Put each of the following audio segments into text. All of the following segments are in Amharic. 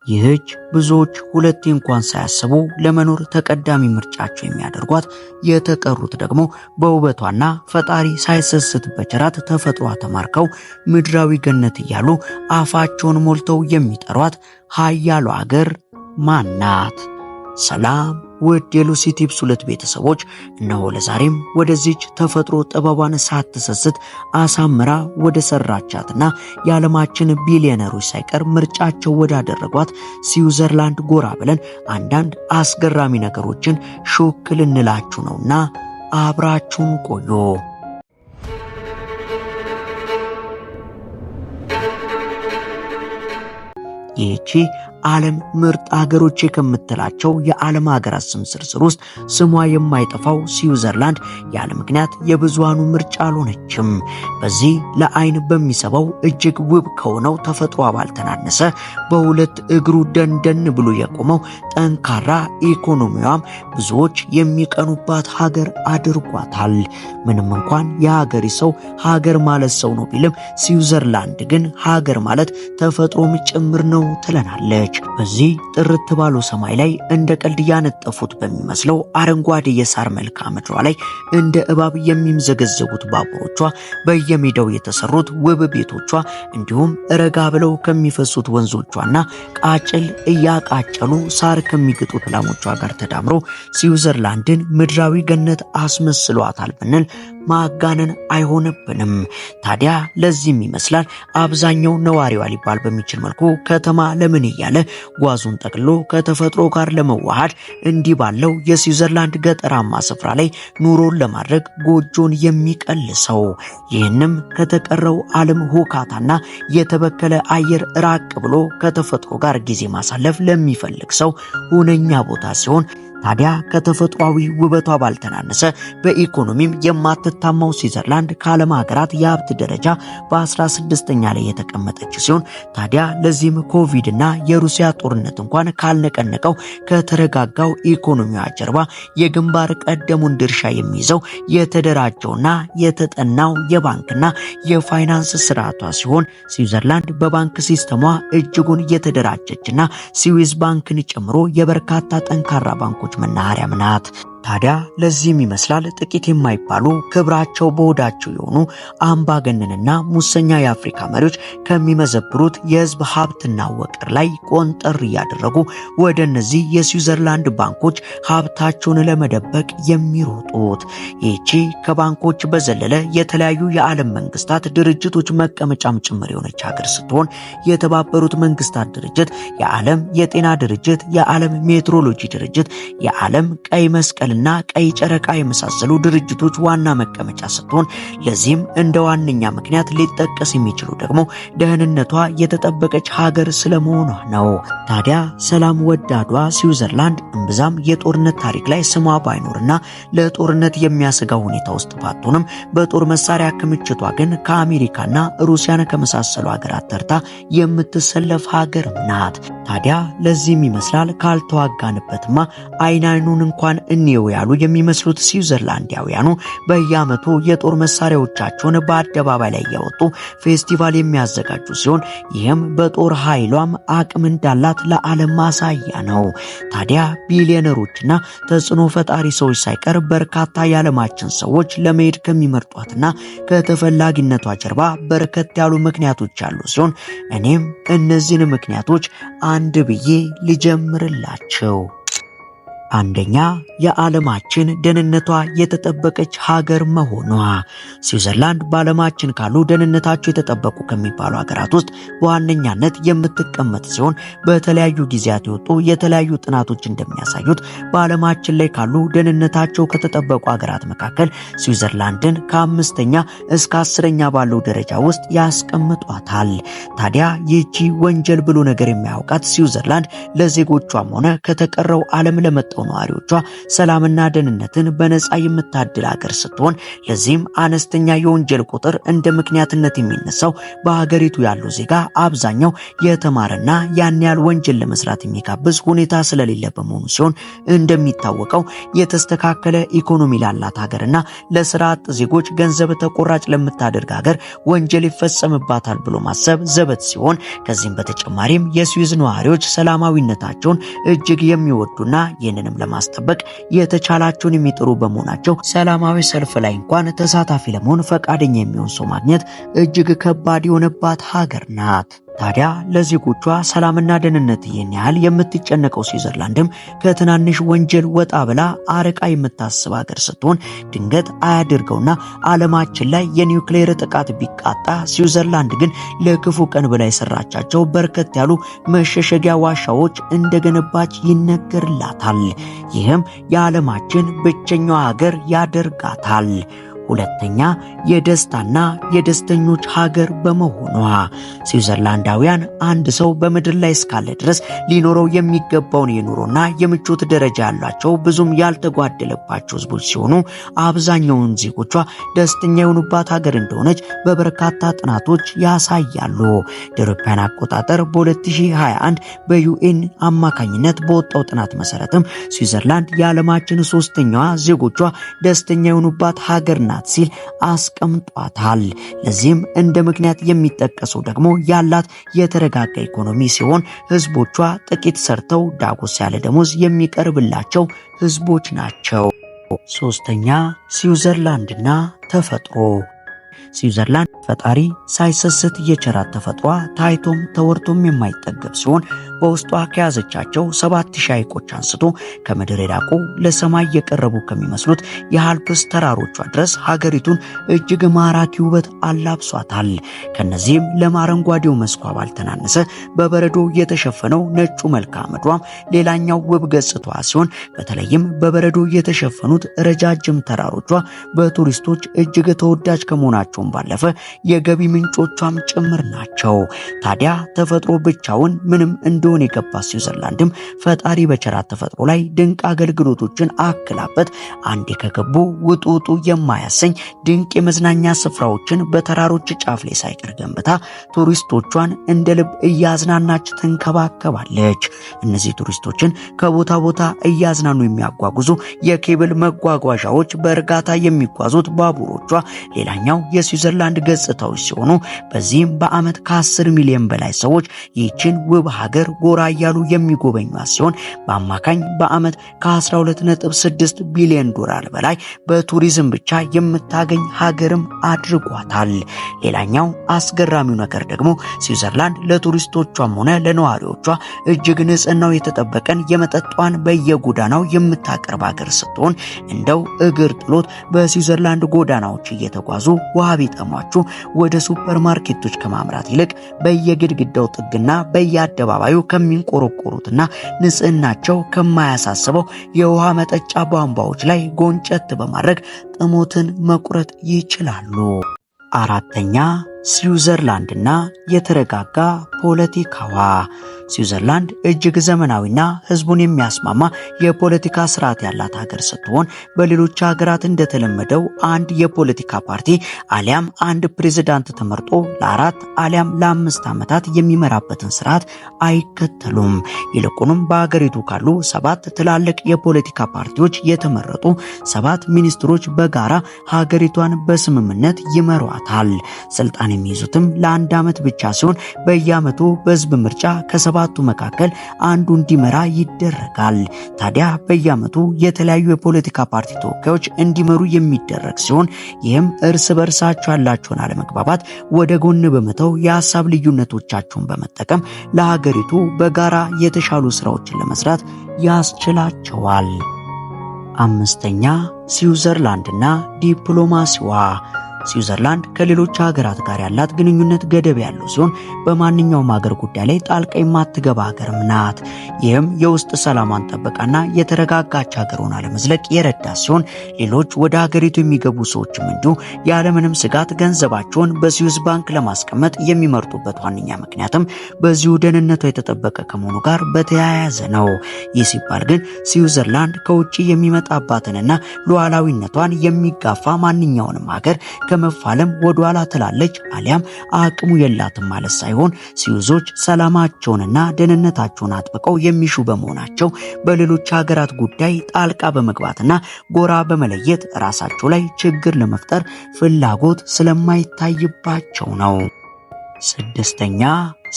ይህች ብዙዎች ሁለቴ እንኳን ሳያስቡ ለመኖር ተቀዳሚ ምርጫቸው የሚያደርጓት፣ የተቀሩት ደግሞ በውበቷና ፈጣሪ ሳይሰስት በቸራት ተፈጥሯ ተማርከው ምድራዊ ገነት እያሉ አፋቸውን ሞልተው የሚጠሯት ሀያሏ አገር ማን ናት? ሰላም ውድ የሉሲ ቲፕስ ሁለት ቤተሰቦች፣ እነሆ ለዛሬም ወደዚች ተፈጥሮ ጥበቧን ሳትሰስት አሳምራ ወደ ሰራቻትና የዓለማችን ቢሊዮነሮች ሳይቀር ምርጫቸው ወዳደረጓት ስዊዘርላንድ ጎራ ብለን አንዳንድ አስገራሚ ነገሮችን ሹክ ልንላችሁ ነውና አብራችሁን ቆዩ። ይህቺ ዓለም ምርጥ ሀገሮች ከምትላቸው የዓለም ሀገራት ስም ዝርዝር ውስጥ ስሟ የማይጠፋው ስዊዘርላንድ ያለ ምክንያት የብዙሃኑ ምርጫ አልሆነችም። በዚህ ለአይን በሚስበው እጅግ ውብ ከሆነው ተፈጥሮ ባልተናነሰ በሁለት እግሩ ደንደን ብሎ የቆመው ጠንካራ ኢኮኖሚዋም ብዙዎች የሚቀኑባት ሀገር አድርጓታል። ምንም እንኳን የሀገሪ ሰው ሀገር ማለት ሰው ነው ቢልም ስዊዘርላንድ ግን ሀገር ማለት ተፈጥሮም ጭምር ነው ትለናለች። በዚህ ጥርት ባለው ሰማይ ላይ እንደ ቀልድ ያነጠፉት በሚመስለው አረንጓዴ የሳር መልክዓ ምድሯ ላይ እንደ እባብ የሚምዘገዘጉት ባቡሮቿ፣ በየሜዳው የተሰሩት ውብ ቤቶቿ፣ እንዲሁም ረጋ ብለው ከሚፈሱት ወንዞቿና ቃጭል እያቃጨሉ ሳር ከሚግጡት ላሞቿ ጋር ተዳምሮ ስዊዘርላንድን ምድራዊ ገነት አስመስሏታል ብንል ማጋነን አይሆንብንም። ታዲያ ለዚህም ይመስላል አብዛኛው ነዋሪዋ ሊባል በሚችል መልኩ ከተማ ለምን እያለ ጓዙን ጠቅልሎ ከተፈጥሮ ጋር ለመዋሃድ እንዲህ ባለው የስዊዘርላንድ ገጠራማ ስፍራ ላይ ኑሮን ለማድረግ ጎጆን የሚቀልሰው። ይህንም ከተቀረው ዓለም ሁካታና የተበከለ አየር ራቅ ብሎ ከተፈጥሮ ጋር ጊዜ ማሳለፍ ለሚፈልግ ሰው ሁነኛ ቦታ ሲሆን፣ ታዲያ ከተፈጥሯዊ ውበቷ ባልተናነሰ በኢኮኖሚም የማትታማው ስዊዘርላንድ ከዓለም ሀገራት የሀብት ደረጃ በ16ኛ ላይ የተቀመጠች ሲሆን፣ ታዲያ ለዚህም ኮቪድ እና የሩሲያ ጦርነት እንኳን ካልነቀነቀው ከተረጋጋው ኢኮኖሚዋ ጀርባ የግንባር ቀደሙን ድርሻ የሚይዘው የተደራጀውና የተጠናው የባንክና የፋይናንስ ስርዓቷ ሲሆን፣ ስዊዘርላንድ በባንክ ሲስተሟ እጅጉን የተደራጀችና ስዊዝ ባንክን ጨምሮ የበርካታ ጠንካራ ባንኮች መናኸሪያም ናት። ታዲያ ለዚህም ይመስላል ጥቂት የማይባሉ ክብራቸው በሆዳቸው የሆኑ አምባገነንና ሙሰኛ የአፍሪካ መሪዎች ከሚመዘብሩት የሕዝብ ሀብትና ወቅር ላይ ቆንጠር እያደረጉ ወደ እነዚህ የስዊዘርላንድ ባንኮች ሀብታቸውን ለመደበቅ የሚሮጡት። ይህቺ ከባንኮች በዘለለ የተለያዩ የዓለም መንግስታት ድርጅቶች መቀመጫም ጭምር የሆነች ሀገር ስትሆን፣ የተባበሩት መንግስታት ድርጅት፣ የዓለም የጤና ድርጅት፣ የዓለም ሜትሮሎጂ ድርጅት፣ የዓለም ቀይ መስቀል እና ቀይ ጨረቃ የመሳሰሉ ድርጅቶች ዋና መቀመጫ ስትሆን፣ ለዚህም እንደ ዋነኛ ምክንያት ሊጠቀስ የሚችሉ ደግሞ ደህንነቷ የተጠበቀች ሀገር ስለመሆኗ ነው። ታዲያ ሰላም ወዳዷ ስዊዘርላንድ እምብዛም የጦርነት ታሪክ ላይ ስሟ ባይኖርና ለጦርነት የሚያሰጋ ሁኔታ ውስጥ ባትሆንም በጦር መሳሪያ ክምችቷ ግን ከአሜሪካና ሩሲያን ከመሳሰሉ ሀገራት ተርታ የምትሰለፍ ሀገርም ናት። ታዲያ ለዚህም ይመስላል ካልተዋጋንበትማ አይን አይኑን እንኳን እንየው ያሉ የሚመስሉት ስዊዘርላንዳውያኑ በየዓመቱ የጦር መሳሪያዎቻቸውን በአደባባይ ላይ እያወጡ ፌስቲቫል የሚያዘጋጁ ሲሆን፣ ይህም በጦር ኃይሏም አቅም እንዳላት ለዓለም ማሳያ ነው። ታዲያ ቢሊዮነሮችና ተጽዕኖ ፈጣሪ ሰዎች ሳይቀር በርካታ የዓለማችን ሰዎች ለመሄድ ከሚመርጧትና ከተፈላጊነቷ ጀርባ በርከት ያሉ ምክንያቶች ያሉ ሲሆን፣ እኔም እነዚህን ምክንያቶች አንድ ብዬ ልጀምርላቸው። አንደኛ፣ የዓለማችን ደህንነቷ የተጠበቀች ሀገር መሆኗ። ስዊዘርላንድ በዓለማችን ካሉ ደህንነታቸው የተጠበቁ ከሚባሉ ሀገራት ውስጥ በዋነኛነት የምትቀመጥ ሲሆን፣ በተለያዩ ጊዜያት የወጡ የተለያዩ ጥናቶች እንደሚያሳዩት በዓለማችን ላይ ካሉ ደህንነታቸው ከተጠበቁ ሀገራት መካከል ስዊዘርላንድን ከ5ኛ እስከ 10ኛ ባለው ደረጃ ውስጥ ያስቀምጧታል። ታዲያ ይህቺ ወንጀል ብሎ ነገር የማያውቃት ስዊዘርላንድ ለዜጎቿም ሆነ ከተቀረው ዓለም ለመጣው ለሚመርጠው ነዋሪዎቿ ሰላምና ደህንነትን በነፃ የምታድል ሀገር ስትሆን ለዚህም አነስተኛ የወንጀል ቁጥር እንደ ምክንያትነት የሚነሳው በሀገሪቱ ያለው ዜጋ አብዛኛው የተማረና ያን ያህል ወንጀል ለመስራት የሚጋብዝ ሁኔታ ስለሌለ በመሆኑ ሲሆን እንደሚታወቀው የተስተካከለ ኢኮኖሚ ላላት ሀገርና ለስራ አጥ ዜጎች ገንዘብ ተቆራጭ ለምታደርግ ሀገር ወንጀል ይፈጸምባታል ብሎ ማሰብ ዘበት ሲሆን ከዚህም በተጨማሪም የስዊዝ ነዋሪዎች ሰላማዊነታቸውን እጅግ የሚወዱና ይህንንም ለማስጠበቅ የተቻላቸውን የሚጥሩ በመሆናቸው ሰላማዊ ሰልፍ ላይ እንኳን ተሳታፊ ለመሆን ፈቃደኛ የሚሆን ሰው ማግኘት እጅግ ከባድ የሆነባት ሀገር ናት። ታዲያ ለዜጎቿ ሰላምና ደህንነት ይህን ያህል የምትጨነቀው ስዊዘርላንድም ከትናንሽ ወንጀል ወጣ ብላ አርቃ የምታስብ ሀገር ስትሆን ድንገት አያድርገውና ዓለማችን ላይ የኒውክሌር ጥቃት ቢቃጣ ስዊዘርላንድ ግን ለክፉ ቀን ብላ የሰራቻቸው በርከት ያሉ መሸሸጊያ ዋሻዎች እንደገነባች ይነገርላታል። ይህም የዓለማችን ብቸኛዋ ሀገር ያደርጋታል። ሁለተኛ፣ የደስታና የደስተኞች ሀገር በመሆኗ። ስዊዘርላንዳውያን አንድ ሰው በምድር ላይ እስካለ ድረስ ሊኖረው የሚገባውን የኑሮና የምቾት ደረጃ ያሏቸው ብዙም ያልተጓደለባቸው ሕዝቦች ሲሆኑ አብዛኛውን ዜጎቿ ደስተኛ የሆኑባት ሀገር እንደሆነች በበርካታ ጥናቶች ያሳያሉ። አውሮፓውያን አቆጣጠር በ2021 በ UN አማካኝነት በወጣው ጥናት መሰረትም ስዊዘርላንድ የዓለማችን ሶስተኛዋ ዜጎቿ ደስተኛ የሆኑባት ሀገር ናት ሲል አስቀምጧታል። ለዚህም እንደ ምክንያት የሚጠቀሰው ደግሞ ያላት የተረጋጋ ኢኮኖሚ ሲሆን ህዝቦቿ ጥቂት ሰርተው ዳጎስ ያለ ደሞዝ የሚቀርብላቸው ህዝቦች ናቸው። ሶስተኛ፣ ስዊዘርላንድና ተፈጥሮ። ስዊዘርላንድ ፈጣሪ ሳይሰስት የቸራት ተፈጥሯ ታይቶም ተወርቶም የማይጠገብ ሲሆን በውስጧ ከያዘቻቸው 7000 ሐይቆች አንስቶ ከምድር የራቁ ለሰማይ የቀረቡ ከሚመስሉት የአልፕስ ተራሮቿ ድረስ ሀገሪቱን እጅግ ማራኪ ውበት አላብሷታል። ከነዚህም ለማረንጓዴው መስኳ ባልተናነሰ በበረዶ የተሸፈነው ነጩ መልክዓ ምድሯም ሌላኛው ውብ ገጽታዋ ሲሆን በተለይም በበረዶ የተሸፈኑት ረጃጅም ተራሮቿ በቱሪስቶች እጅግ ተወዳጅ ከመሆናቸውም ባለፈ የገቢ ምንጮቿም ጭምር ናቸው። ታዲያ ተፈጥሮ ብቻውን ምንም እንደሆነ የገባ ስዊዘርላንድም ፈጣሪ በቸራት ተፈጥሮ ላይ ድንቅ አገልግሎቶችን አክላበት አንዴ ከገቡ ውጡ ውጡ የማያሰኝ ድንቅ የመዝናኛ ስፍራዎችን በተራሮች ጫፍ ላይ ሳይቀር ገንብታ ቱሪስቶቿን እንደ ልብ እያዝናናች ትንከባከባለች። እነዚህ ቱሪስቶችን ከቦታ ቦታ እያዝናኑ የሚያጓጉዙ የኬብል መጓጓዣዎች፣ በእርጋታ የሚጓዙት ባቡሮቿ ሌላኛው የስዊዘርላንድ ገጽታዎች ሲሆኑ በዚህም በዓመት ከ10 ሚሊዮን በላይ ሰዎች ይህችን ውብ ሀገር ጎራ እያሉ የሚጎበኟት ሲሆን በአማካኝ በዓመት ከ12.6 ቢሊዮን ዶላር በላይ በቱሪዝም ብቻ የምታገኝ ሀገርም አድርጓታል። ሌላኛው አስገራሚው ነገር ደግሞ ስዊዘርላንድ ለቱሪስቶቿም ሆነ ለነዋሪዎቿ እጅግ ንጽህናው የተጠበቀን የመጠጧን በየጎዳናው የምታቀርብ ሀገር ስትሆን እንደው እግር ጥሎት በስዊዘርላንድ ጎዳናዎች እየተጓዙ ውሃ ቢጠሟችሁ ወደ ሱፐር ማርኬቶች ከማምራት ይልቅ በየግድግዳው ጥግና በየአደባባዩ ከሚንቆረቆሩትና ንጽህናቸው ከማያሳስበው የውሃ መጠጫ ቧንቧዎች ላይ ጎንጨት በማድረግ ጥሞትን መቁረጥ ይችላሉ። አራተኛ፣ ስዊዘርላንድና የተረጋጋ ፖለቲካዋ። ስዊዘርላንድ እጅግ ዘመናዊና ሕዝቡን የሚያስማማ የፖለቲካ ስርዓት ያላት ሀገር ስትሆን በሌሎች ሀገራት እንደተለመደው አንድ የፖለቲካ ፓርቲ አሊያም አንድ ፕሬዝዳንት ተመርጦ ለ4 አሊያም ለ5 ዓመታት የሚመራበትን ስርዓት አይከተሉም። ይልቁንም በሀገሪቱ ካሉ 7 ትላልቅ የፖለቲካ ፓርቲዎች የተመረጡ 7 ሚኒስትሮች በጋራ ሀገሪቷን በስምምነት ይመሯታል። ስልጣን የሚይዙትም ለ1 ዓመት ብቻ ሲሆን በየዓመቱ በህዝብ ምርጫ ከ7ቱ መካከል አንዱ እንዲመራ ይደረጋል። ታዲያ በየዓመቱ የተለያዩ የፖለቲካ ፓርቲ ተወካዮች እንዲመሩ የሚደረግ ሲሆን ይህም እርስ በርሳቸው ያላቸውን አለመግባባት ወደ ጎን በመተው የሐሳብ ልዩነቶቻቸውን በመጠቀም ለሀገሪቱ በጋራ የተሻሉ ስራዎችን ለመስራት ያስችላቸዋል። አምስተኛ፣ ስዊዘርላንድና ዲፕሎማሲዋ። ስዊዘርላንድ ከሌሎች ሀገራት ጋር ያላት ግንኙነት ገደብ ያለው ሲሆን በማንኛውም ሀገር ጉዳይ ላይ ጣልቃ የማትገባ ሀገርም ናት። ይህም የውስጥ ሰላሟን ጠብቃና የተረጋጋች ሀገር ሆና ለመዝለቅ የረዳ ሲሆን ሌሎች ወደ ሀገሪቱ የሚገቡ ሰዎችም እንዲሁ ያለምንም ስጋት ገንዘባቸውን በስዊዝ ባንክ ለማስቀመጥ የሚመርጡበት ዋነኛ ምክንያትም በዚሁ ደህንነቷ የተጠበቀ ከመሆኑ ጋር በተያያዘ ነው። ይህ ሲባል ግን ስዊዘርላንድ ከውጭ የሚመጣባትንና ሉዓላዊነቷን የሚጋፋ ማንኛውንም ሀገር ከመፋለም ወደኋላ ትላለች አሊያም አቅሙ የላትም ማለት ሳይሆን ስዊዞች ሰላማቸውንና ደህንነታቸውን አጥብቀው የሚሹ በመሆናቸው በሌሎች ሀገራት ጉዳይ ጣልቃ በመግባትና ጎራ በመለየት ራሳቸው ላይ ችግር ለመፍጠር ፍላጎት ስለማይታይባቸው ነው። ስድስተኛ፣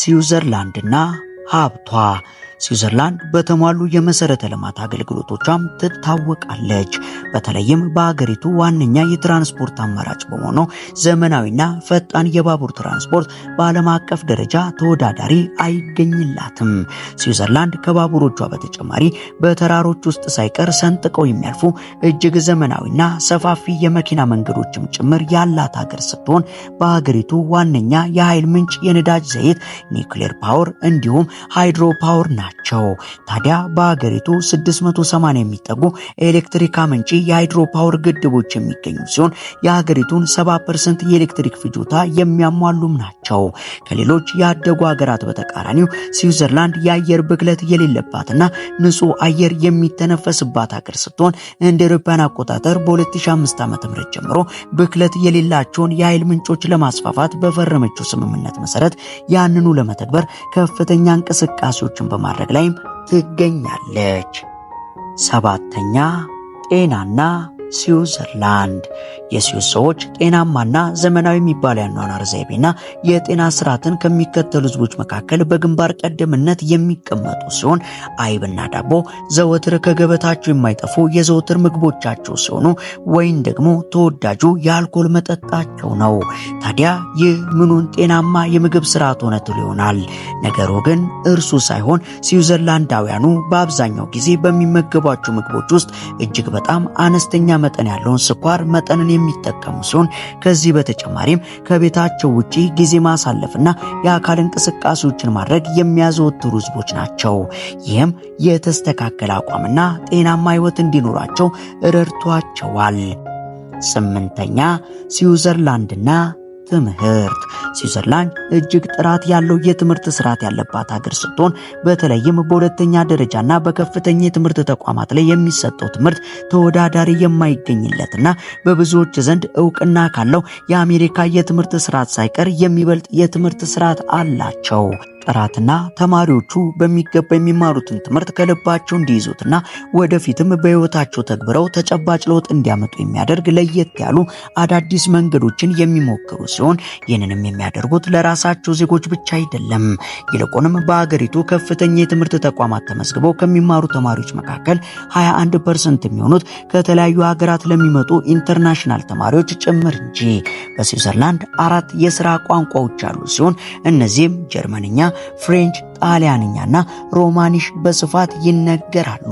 ስዊዘርላንድና ሀብቷ። ስዊዘርላንድ በተሟሉ የመሰረተ ልማት አገልግሎቶቿም ትታወቃለች። በተለይም በሀገሪቱ ዋነኛ የትራንስፖርት አማራጭ በሆነው ዘመናዊና ፈጣን የባቡር ትራንስፖርት በዓለም አቀፍ ደረጃ ተወዳዳሪ አይገኝላትም። ስዊዘርላንድ ከባቡሮቿ በተጨማሪ በተራሮች ውስጥ ሳይቀር ሰንጥቀው የሚያልፉ እጅግ ዘመናዊና ሰፋፊ የመኪና መንገዶችም ጭምር ያላት ሀገር ስትሆን በሀገሪቱ ዋነኛ የኃይል ምንጭ የነዳጅ ዘይት፣ nuclear power እንዲሁም hydro power ናቸው። ታዲያ በሀገሪቱ 680 የሚጠጉ ኤሌክትሪክ አመንጪ የ hydro power ግድቦች የሚገኙ ሲሆን የሀገሪቱን 70% የኤሌክትሪክ ፍጆታ የሚያሟሉም ናቸው። ከሌሎች ያደጉ ሀገራት በተቃራኒው ስዊዘርላንድ የአየር ብክለት የሌለባትና ንጹህ አየር የሚተነፈስባት ሀገር ስትሆን እንደ አውሮፓውያን አቆጣጠር በ2005 ዓ.ም ጀምሮ ብክለት የሌላቸውን የኃይል ምንጮች ለማስፋፋት በፈረመችው ስምምነት መሰረት ያንኑ ለመተግበር ከፍተኛ እንቅስቃሴዎችን በማድረግ ላይም ትገኛለች። ሰባተኛ፣ ጤናና ስዊዘርላንድ። የስዊዝ ሰዎች ጤናማና ዘመናዊ የሚባል የአኗኗር ዘይቤና የጤና ስርዓትን ከሚከተሉ ህዝቦች መካከል በግንባር ቀደምነት የሚቀመጡ ሲሆን አይብና ዳቦ ዘወትር ከገበታቸው የማይጠፉ የዘወትር ምግቦቻቸው ሲሆኑ ወይን ደግሞ ተወዳጁ የአልኮል መጠጣቸው ነው። ታዲያ ይህ ምኑን ጤናማ የምግብ ስርዓት ሆነ ትሉ ይሆናል። ነገሩ ግን እርሱ ሳይሆን ስዊዘርላንዳውያኑ በአብዛኛው ጊዜ በሚመገቧቸው ምግቦች ውስጥ እጅግ በጣም አነስተኛ መጠን ያለውን ስኳር መጠንን የሚጠቀሙ ሲሆን ከዚህ በተጨማሪም ከቤታቸው ውጪ ጊዜ ማሳለፍና የአካል እንቅስቃሴዎችን ማድረግ የሚያዘወትሩ ህዝቦች ናቸው። ይህም የተስተካከለ አቋምና ጤናማ ህይወት እንዲኖራቸው ረድቷቸዋል። ስምንተኛ፣ ስዊዘርላንድና ትምህርት። ስዊዘርላንድ እጅግ ጥራት ያለው የትምህርት ስርዓት ያለባት ሀገር ስትሆን በተለይም በሁለተኛ ደረጃና በከፍተኛ የትምህርት ተቋማት ላይ የሚሰጠው ትምህርት ተወዳዳሪ የማይገኝለትና በብዙዎች ዘንድ እውቅና ካለው የአሜሪካ የትምህርት ስርዓት ሳይቀር የሚበልጥ የትምህርት ስርዓት አላቸው። ጥራትና ተማሪዎቹ በሚገባ የሚማሩትን ትምህርት ከልባቸው እንዲይዙትና ወደፊትም በህይወታቸው ተግብረው ተጨባጭ ለውጥ እንዲያመጡ የሚያደርግ ለየት ያሉ አዳዲስ መንገዶችን የሚሞክሩ ሲሆን ይህንንም የሚያደርጉት ለራሳቸው ዜጎች ብቻ አይደለም። ይልቁንም በሀገሪቱ ከፍተኛ የትምህርት ተቋማት ተመዝግበው ከሚማሩ ተማሪዎች መካከል 21% የሚሆኑት ከተለያዩ ሀገራት ለሚመጡ international ተማሪዎች ጭምር እንጂ። በስዊዘርላንድ 4 የስራ ቋንቋዎች ያሉ ሲሆን እነዚህም ጀርመንኛ፣ French፣ ጣሊያንኛና ሮማኒሽ በስፋት ይነገራሉ።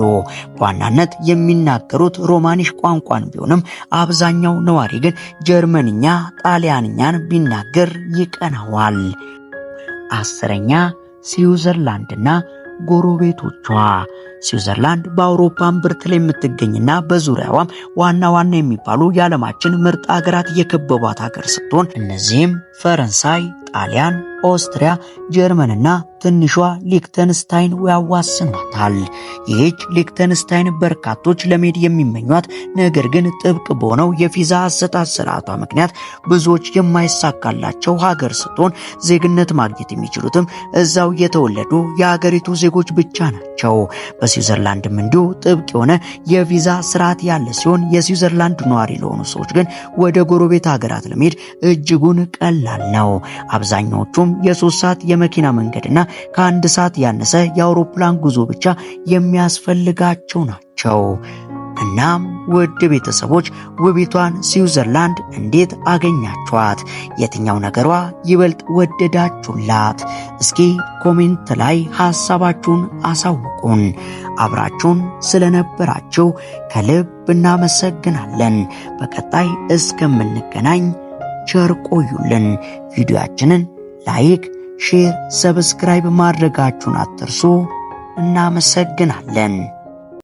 በዋናነት የሚናገሩት ሮማኒሽ ቋንቋን ቢሆንም አብዛኛው ነዋሪ ግን ጀርመንኛ፣ ጣሊያንኛን ቢናገር ይቀናዋል። 10ኛ፣ ስዊዘርላንድና ጎረቤቶቿ። ስዊዘርላንድ በአውሮፓ እምብርት ላይ የምትገኝና በዙሪያዋም ዋና ዋና የሚባሉ የዓለማችን ምርጥ ሀገራት የከበቧት ሀገር ስትሆን እነዚህም ፈረንሳይ፣ ጣሊያን፣ ኦስትሪያ፣ ጀርመንና ትንሿ ሊክተንስታይን ያዋስኗታል። ይህች ሊክተንስታይን በርካቶች ለመሄድ የሚመኟት ነገር ግን ጥብቅ በሆነው የቪዛ አሰጣጥ ስርዓቷ ምክንያት ብዙዎች የማይሳካላቸው ሀገር ስትሆን ዜግነት ማግኘት የሚችሉትም እዛው የተወለዱ የሀገሪቱ ዜጎች ብቻ ናቸው። በስዊዘርላንድም እንዲሁ ጥብቅ የሆነ የቪዛ ስርዓት ያለ ሲሆን የስዊዘርላንድ ነዋሪ ለሆኑ ሰዎች ግን ወደ ጎረቤት ሀገራት ለመሄድ እጅጉን ቀላል ነው። አብዛኛዎቹም የ3 ሰዓት የመኪና መንገድና ከ1 ሰዓት ያነሰ የአውሮፕላን ጉዞ ብቻ የሚያስፈልጋቸው ናቸው። እናም ውድ ቤተሰቦች ውቢቷን ስዊዘርላንድ እንዴት አገኛችኋት? የትኛው ነገሯ ይበልጥ ወደዳችሁላት? እስኪ comment ላይ ሐሳባችሁን አሳውቁን። አብራችሁን ስለነበራችሁ ከልብ እናመሰግናለን። በቀጣይ እስከምንገናኝ ቸር ቆዩልን። ቪዲዮአችንን like፣ share፣ subscribe ማድረጋችሁን አትርሱ። እናመሰግናለን።